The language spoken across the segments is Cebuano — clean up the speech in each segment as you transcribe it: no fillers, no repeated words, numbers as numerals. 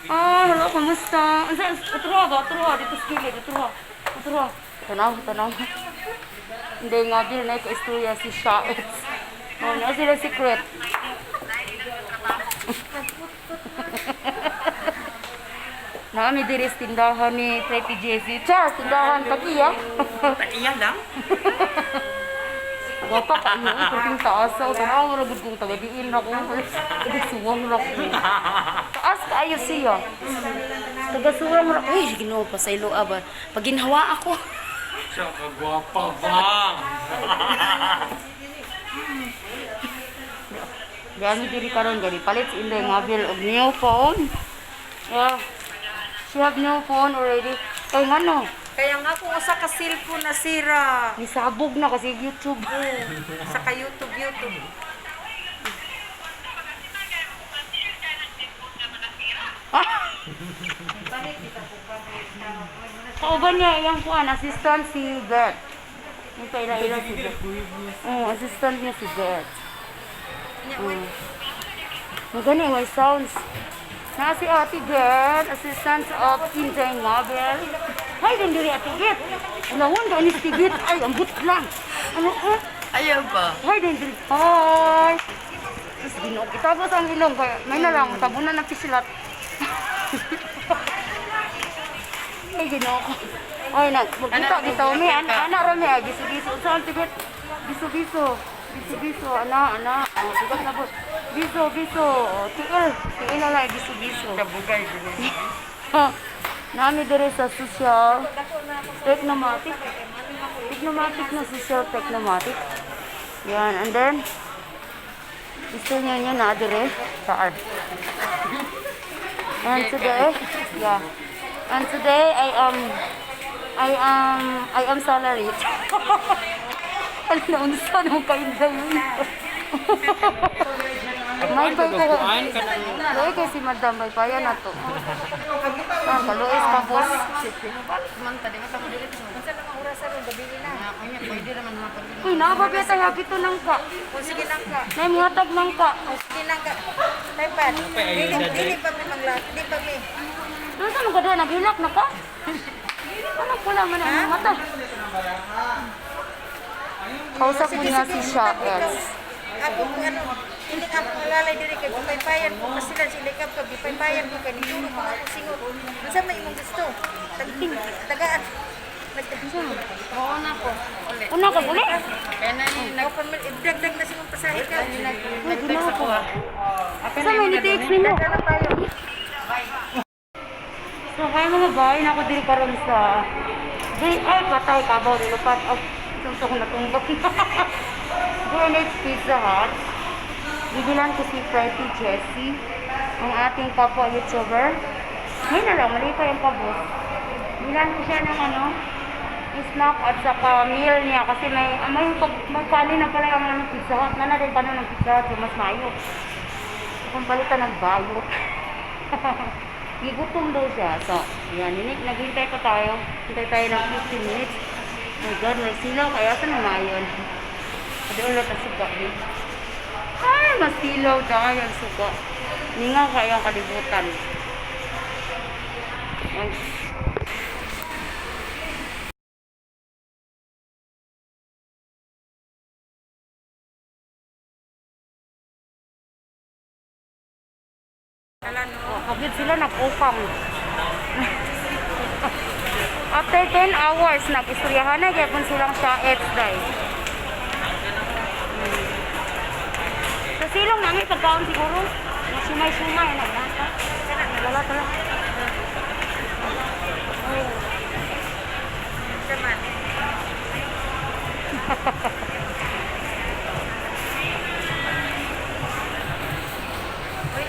Ah, hello, kumusta? Unsa, utro ba? Utro dito sa gilid, utro. Utro. Tanaw, tanaw. Hindi nga din na istorya si Shaet. Oh, na sila secret. Naami diri sa tindahan ni Pretty Jessie. Char, tindahan tagiya. Tagiya lang? Wapa kayo, perting taas sa tanaw ra gud kung taga-diin ra ko. Taga suwang ra ko. Taas kaayo siya. Taga suwang ra. Uy, Ginoo pa sa ilo ba. Paginhawa ako. Siya kagwapa ba? Gani diri karon gani palit si Inday Mabel og new phone. Yeah. She have new phone already. Kay ngano? Kaya nga kung usa ka cellphone nasira. Nisabog na kasi YouTube. Sa ka YouTube YouTube. Kauban niya iyang kuan assistant si Beth. Yung kaila-ila si Beth. Oh, assistant niya si Beth. Magani may sounds. Na si Ate Beth, assistant of Inday Mabel. Hi din diri Ate Beth. Ulawon ka ni si Beth. Ay, ang but lang. Ano ko? Ayaw ba? Hi din diri. Hi. Tapos Ginoo, itapos ang ilong kaya may na lang tabunan na pisilat. Ay, Ginoo ko. Ay, nag magkita bitaw mi ana ana ra mi ay biso-biso sa ang tigot. Biso-biso. Biso-biso ana ana. Oh, tigot na boss. Biso biso. Oh, tiil. Tiil na lang biso-biso. Kabugay. Nami dire sa social technomatic. Technomatic na social technomatic. Yan, and then gusto niya niya na dire sa R. And today, yeah. And today I am salary. Ano na unsa nung kainday yun? May pay ko. Kuan ka na. Luoy kay si Madam may paya na to. Ah, kaluoy ka boss. Man ta di man ta mo dili. Unsa lang ang oras aron gabi na. Pwede raman mga pag Uy, naa ba tayo hapito nang ka? O sige lang ka. Nay muhatag nang ka. O sige lang ka. Taypan. Dili dili pa mi mangla, di pa mi. Doon sa mga doon, naghilak na ka? Ano pula man ang mata? Kausap mo niya si Shaels. Ako kung ano, hindi ako malalay diri kay paypayan ko kasi lang sila kap ka bipaypayan ko kay nitulog ko ako singot. Unsa may imong gusto? Tagaan. Oo na ko. Uli. Una ka uli? Kaya na ni Nag dagdag na siyang pasahe ka. Uy, ginawa ko. Sa may ni-text ninyo? Dagdag na tayo. So, kaya mga bahay na ako diri karon sa... Di, ay, patay ka ba? Nilupat. Oh, suntok ko natumbok na. Greenwich Pizza Hut. Bibilan ko si Pretty Jessie, ang ating kapwa YouTuber. Ngayon na lang, mali pa yung kabos. Bilan ko siya ng ano, snack at saka meal niya kasi may ah, may, pag, may kanin na pala ang ano, Pizza Hut. Nana din pa ng Pizza Hut, so mas maayo. Kung palitan ng bayot. Gigutom daw siya. So, yan. Naghintay pa tayo. Hintay tayo ng 15 minutes. My God, may silaw. Kaya saan umayon? Pwede ulit ang suga. Eh. Ay, masilaw tayo ang suga. Ningaw kayo ang kalibutan. Ay. Ala no. Oh, kagid sila nag-ukang. After 10 hours, nag-istoryahan na gyapon silang siya day. Sa silong namin pagkaon siguro. Sumay-sumay na nata. Wala tala. Unsa man. Uy.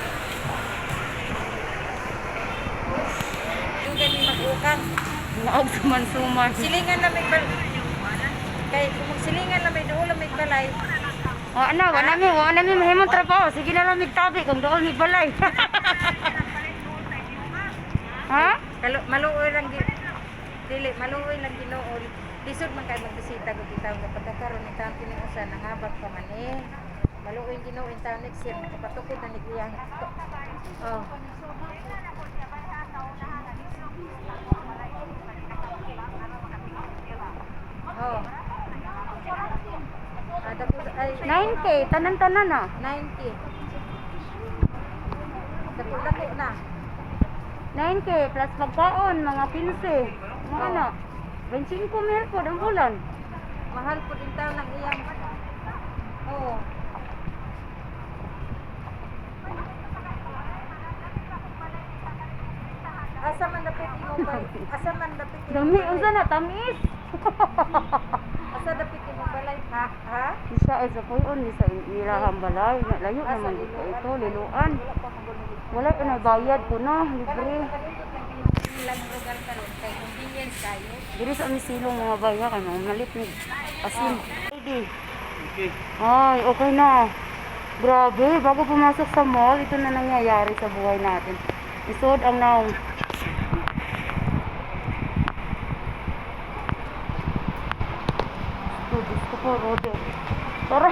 Dugay mi mag-ukang. Naog suman-sumay. Silingan na may bal Kay kung magsilingan na may duol na may balay. O ana, wala mi mahimong trabaho. Sige na lang migtabi kung doon migbalay. Ha? Kalo maluoy lang gi dili maluoy lang Ginoo. Lisod man kay magbisita kog bitaw nga pagkakaron ni taon kini usa nangabak pa man eh. Maluoy Ginoo in taon next year makapatukod na ni iyang. Oh. 9K, tanan-tanan na. 9K. Dako-dako na. 9K plus pagkaon, mga 15. Mga ano, 25 mil po ang bulan. Mahal po din taon ang iyang. Oo. Asa man dapit imo balay? Asa man dapit imo Dami, balay? unsa na, tamis. Asa dapit imo balay? Ha? Ha? Isa ay sa puyon, isa ilahang balay. Layo Asa naman dito Liloan? ito, Liloan. Wala pa magulo. Wala ka na bayad ko na, libre. Kanindot lang ilang lugar karon kay convenience kayo. Diri sa aming silong mga baya kay mga malit ni asin. ID. Okay. Ay, okay na. Grabe, bago pumasok sa mall, ito na nangyayari sa buhay natin. Isod ang naong. Oh, Diyos ko po, Rode. Tara.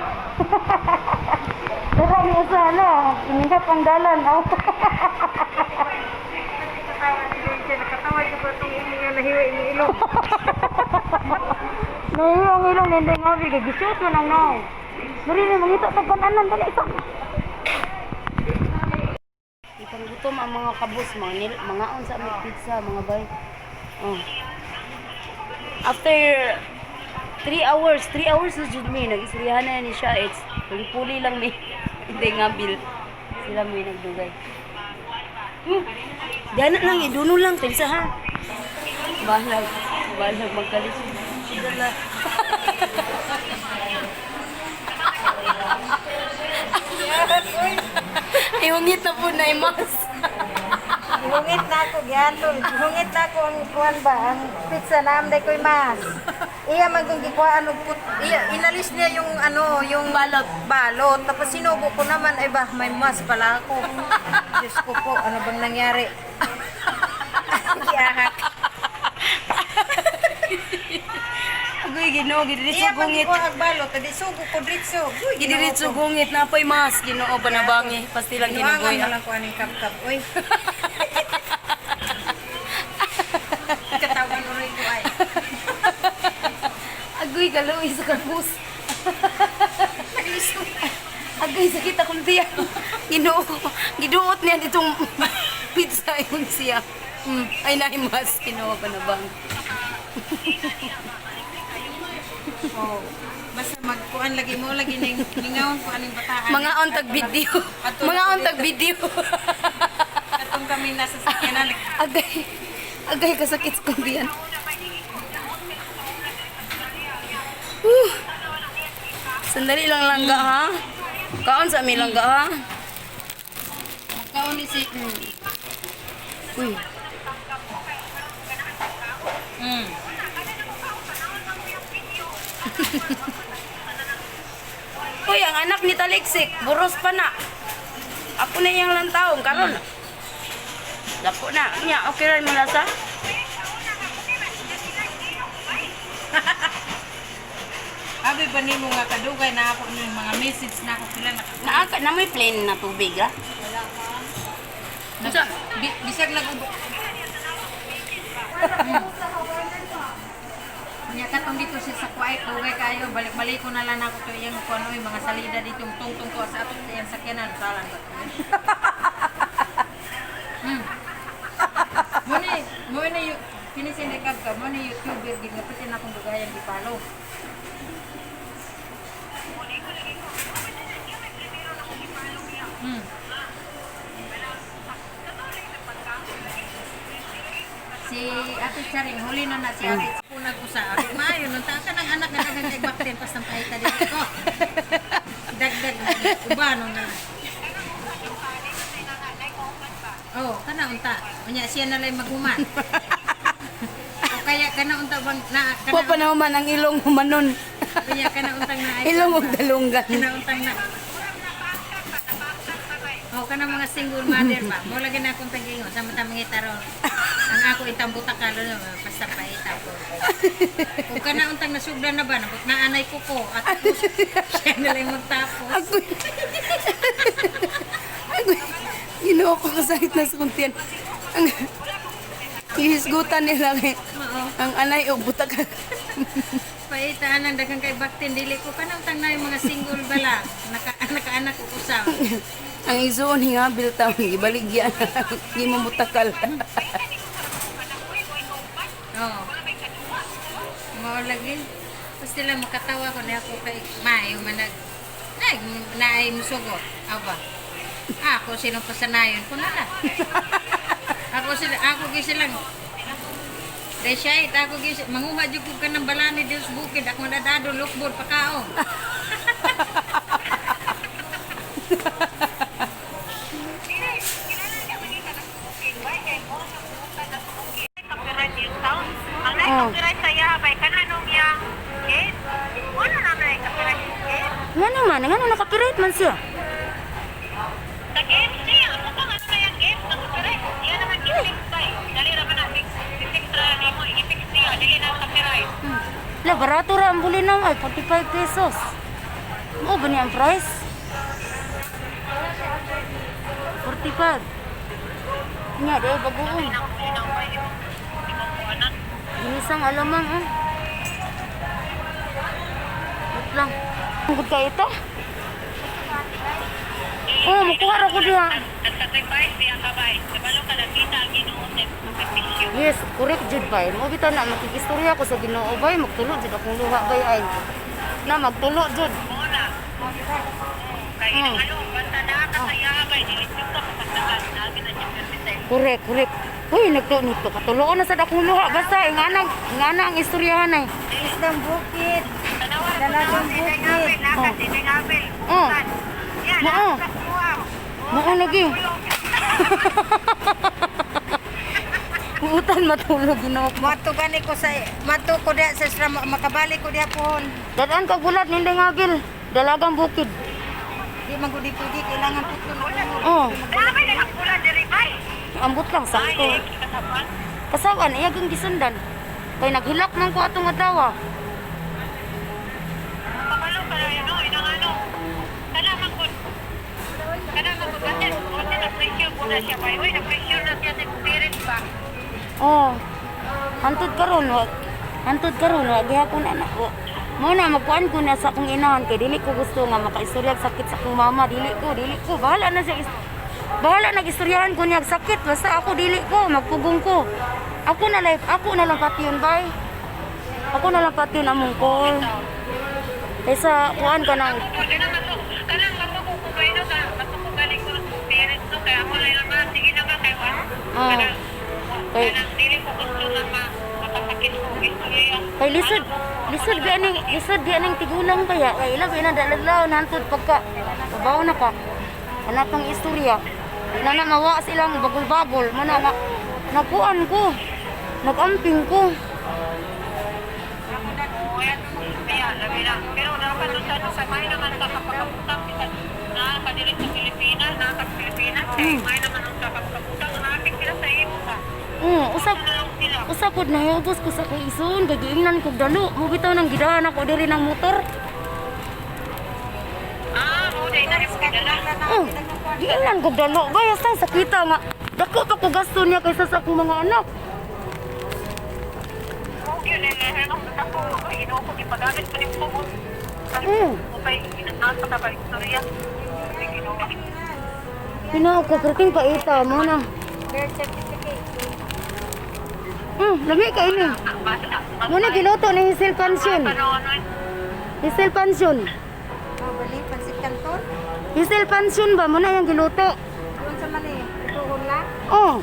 Tara, ang isa na. Inihap ang dalan. Oh. Nakatawa si Jensen, nakatawa jud ko itong imo nga nahiwa imo ilong. Nahiya ang ilong, hindi nga. Gigishoot man ang naong. Marina, mangita tagkananan. Dali, isa. Ipanggutom ang mga kabus, mga nil, mga on sa aming pizza, mga bay. Oh. After 3 hours, 3 hours na jud mi nag-istoryahan na ni siya. It's puli-puli lang mi. Hindi nga bill. Sila mi nagdugay. Dana lang, iduno lang kinsa ha. Balag, balag magkalis. Dala. Ihungit na po na imas. Hungit na ako giantol. Hungit na ako ang kuan ba ang pizza na amday ko'y mas. Iya man kung gikuhaan og put iya inalis niya yung ano yung Balot. Balot tapos sinubo ko naman ay bah may mas pala ako. Diyos ko po, ano bang nangyari? Giahak. Agoy, Ginoo, gidiretso Iya man gungit. gikuha ang balot, adi sugo ko diretso. Uy, Ginoo Gidiretso ko. gungit na po'y mas. Ginoo panabangi. Pastilang Ginuangan ginugoy. na lang ko aning kapkap. Uy. Katawan uroy ko ay. Agoy, kaluoy sa kabus. Agoy, sakit akong tiyan. Ginoo, giduot niya ditong pizza yun siya. Ay, naimas. Ginoo panabang. Oh. Basta magkuan lagi mo lagi ning ningawon ko aning bataan. Mga on tag video. Mga on tag video. Katong kami nasa sakyanan. Agay. Agay kasakit sa kundian. Whew. Sandali lang langga ha. Kaon sa mi langga ha. Magkaon ni si Uy. Uy, ang anak ni Taliksik, buros pa na. Ako na iyang lantaon, karon. Dako na. Nya, okay ra mo lasa? Abi ba nimo nga kadugay na ako ng mga message na ako sila na. Naa ka na may plain na tubig ra. Unsa? Bisag nag ubo. Nya katong dito siya sa kuwait, dugay kayo, balik-balik ko na lang ako to iyang kuan oy mga salida dito tungtong ko sa atong sa iyang sakyanan salan ba. Mo ni mo ni kini si Nekab ka mo ni YouTuber gid nga pati na akong dugayan gi-follow. Si Ate Charing, huli na na si Ate. Punag usa. Ako maayo nung ta ka ng anak nga daghan kay bakten pas nang pahita dito ko. Dagdag uban na. Oh, kana unta. Unya siya na lay maghuman. O kaya kana unta bang na Wa kana pa na human ang ilong humanon. unya kana untang na ay Ilong og dalunggan. kana untang na. Oh, kana mga single mother ba. Mo lagi na akong tagingon sa mata mga ron. Ang ako itambuta kalo na basta paita ko. Kung kana untang nasugdan na ba nabot na anay ko ko at siya na lang magtapos. Agoy. Agoy. Ginoo ko kasakit na sa kuntian. Ang gihisgutan nila kay Oo. ang anay og butak. Paita anang daghang kay baktin dili ko kanang tang na yung mga single bala. Naka nakaanak ko usab. Ang isuon hingabil taon gibaligya na. Di mo mutakal. Oo. Mao lagi. Basta lang makatawa ko na ako kay maayo man nag ay naay musugot. Aba. Ako sino pasanayon ko na na. Ako sila ako gyud silang Dahil siya, ako gyud manguha jud ko kanang balani dito sa bukid ako nadado lukbod pakaon. Copyright yung sound. Ang Oh. nai-copyright sa iya bay kananong iyang case. Wala na may copyright yung case. Nga naman, nga na nakapirate man siya. Sa game siya, ako pang ano na yung game na copyright. Iya naman i-fix bay. Dali ra man na fix. I-fix ra nimo, i-fix niya dili na copyright. La, barato ra ang bulinaw ay 45 pesos. Mo ba niya ang price? 45. Nya, di ay bagoong. Ang bulinaw bay imong imong kuanan. Ginisang alamang ah. Wait lang. Tungkod ka ito? Oh, makuha ra ko diha. Nag-sacrifice siya ka bay. Kabalo ka nakita ang Ginoo sa sakripisyo. Yes, correct jud bay. Mo bitaw na makikistorya ko sa Ginoo bay, magtulo jud akong luha bay ay. Na magtulo jud. Mo na. Kay ano, basta naa ka sa iya bay dili jud ka mapagdaan. Naa gid na siya permitted. Correct, correct. Uy, nagto nito katuloon na sad akong luha basta ingana ingana ang istoryahan ay. Isdang bukid. Tanawa ra Dalagang ko bukid. na Oh. si Dingabel. Oh. Yan, Mao. Mao lagi. Buutan matulog Ginoo. Mato gani ko sa mato ko diha sa sra makabalik ko diha pohon. Dadaan kag bulat ninday ngagil. Dalagang bukid. Di man gud pwede kailangan putlo na ko. Oh, Grabe na ang pula diri bay. ambot lang sakto. Ay, kasapan. Kasawan iya gyud gisundan. Kay naghilak man ko atong adlaw. Kabalo ka na no, inang ano. Kana man gud. Kana man gud kasi kasi na pressure ko na siya bay. Uy, na pressure na siya sa parents ba. Oh. Hantod karon wa. Hantod karon wa gihapon ana ko. Mo na magkuan ko na sa akong inahan kay dili ko gusto nga makaistorya og sakit sa akong mama, dili ko, dili ko. Bahala na siya. Bahala nag istoryahan ko niya og sakit basta ako dili ko, magpugong ko. Ako na life, ako na lang pati yun, bay. Ako na lang pati yun among call. Kaysa kuan ka nang Ako kana man to. Kana matuko ko bay no, ka matuko galing ko sa parents no kay ako lang naman sige na ba kay wa. Oh. Kana Kay- kanang dili ko gusto nga ma makasakit ko istorya. Kay lisod, lisod ba ning lisod ba ning tigulang kaya kay ila ba na daladlaw nantod pagka babaw na ka. Ana tong istorya. Di na na mawa silang bagol-bagol mo na nga nakuan ko. Nagamping ko. Kaya, labi na. Pero dapat doon sa ano, kay may naman sa kapagkabutang, bisan naa ka diri sa Pilipinas, naa ka sa Pilipinas, kay may naman ang sa kapagkabutang, naapik sila sa imo ba? Usab Ano lang sila? usab pud nahiubos ko sa akong ison kay giingnan kog dalo. Mo bitaw nang gidahan ako diri ng motor. Ah, mo day na imo gidala. Oh, giingnan kog dalo. Bayas tang sakita nga. Dako pa ko gasto niya kaysa sa akong mga anak. Okay na nga ang ako ko Ginoo ko gipagamit pa ning pugon. Kay inasa ka ba istorya? Ay, Ginoo. Hinaw ko perting paita mo na. Birth certificate. Lami ka ini. Basta. Muna giluto ni Hazel Pension. Ano ano? Hazel Pension. Oh, bali pansit kanton. Hazel Pension ba muna yung giluto? Doon sa mani, tuon lang. Oh,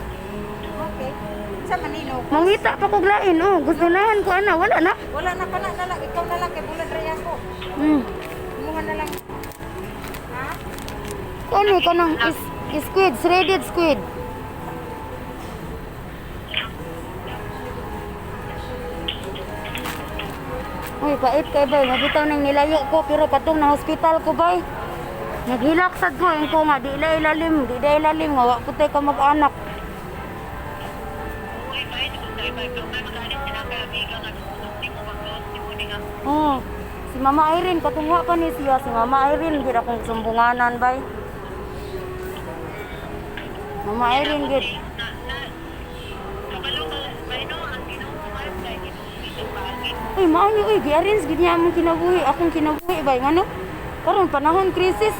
Okay. Sa mani no. mangita pa kog lain. Oh, gustunahan ko ana, wala na. Wala na kana na lang ikaw na lang kay bulan ra ako. Kumuha na lang. Ha? Kuno ka nang is, squid, shredded squid. Uy, pait kay bay, mabitaw nang nilayo ko pero katong na hospital ko bay. Naghilak sad ko ko nga di ila ilalim, di ila ilalim nga wa putay ka mag-anak. Uy, bay, di ko sa iba. Pero may magalit sila kay amiga nga ni mo magluot ni mo ni nga. Oh, si Mama Irene, katungwa pa ni siya. Si Mama Irene, gid akong sumbunganan, bay. Mama Irene, gid. Na na kabalo ka bay no ang Ginoo ko man kay Ginoo bisag paagi. Uy, Uy, mao ni uy, gi-arrange gid niya among kinabuhi, akong kinabuhi bay ngano? Karon panahon krisis.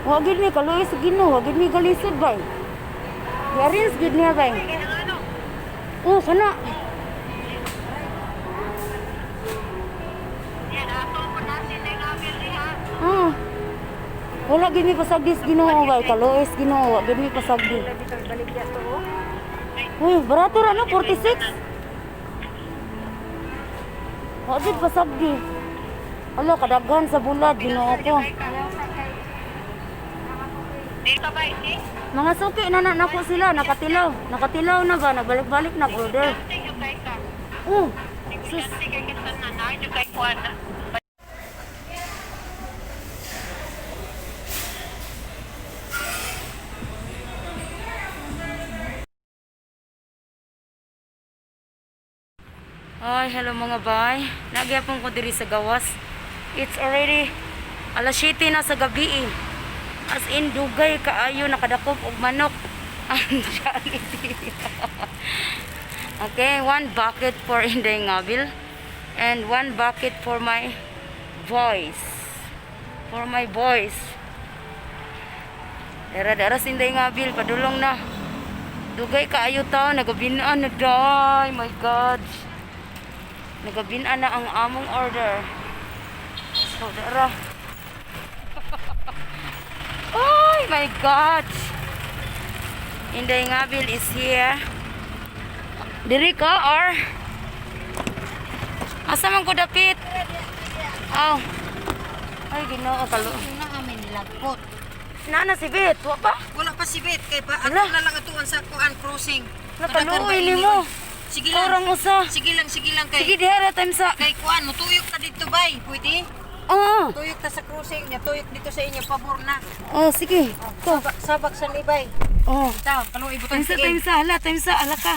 Wa gid mi kaluoy sa Ginoo, wa gid mi galisod bay. Gi-arrange gid niya bay. Oh, kana. Yan, ato po natin ay namin diha. Ah. Wala gid mi pasagdi sa Ginoo bay, kaluoy sa Ginoo, wa gid mi pasagdi. Uy, barato ra no, 46. Wa gid pasagdi. Ala, kadaghan sa bulad, Ginoo ko. Dito ba, si? Mga suki na na nako sila, nakatilaw. Nakatilaw na ba, nagbalik-balik na order. Negosyante yung kay ka. Oh, sus. Negosyante kay kita na na, yung kay Juan. Ay, hello mga bay. Nagyapon ko diri sa gawas. It's already alas 7 na sa gabi eh. As in, dugay kaayo nakadakop og manok ang Jollibee. Okay, one bucket for Inday Ngabil and one bucket for my voice. For my voice. Dara dara sa Inday Ngabil, padulong na. Dugay kaayo tao, nagabinaan na day. My God. Nagabinaan na ang among order. So, dara. Oh my God! Inday Ngabil is here. Diri ka or asa man ko dapit? Aw. Ay, Ginoo kalo. Na amin nilagpot. Nana si Bet, wa pa? Wala pa si Bet kay pa Ala. ato na lang atuan sa kuan crossing. Nakaluoy nimo. Sige lang. Orang usa. Sige lang kay Sige diha ra time sa. kay kuan mutuyok ta dito bay. Pwede? Oo. Tuyok ta sa crossing nya, tuyok dito sa inyo pabor na. Oh, sige. Ko. Sabak, sabak sa nibay. Oh. Taon, kaluoy butang Time sa, time sa, hala, time sa, ala ka.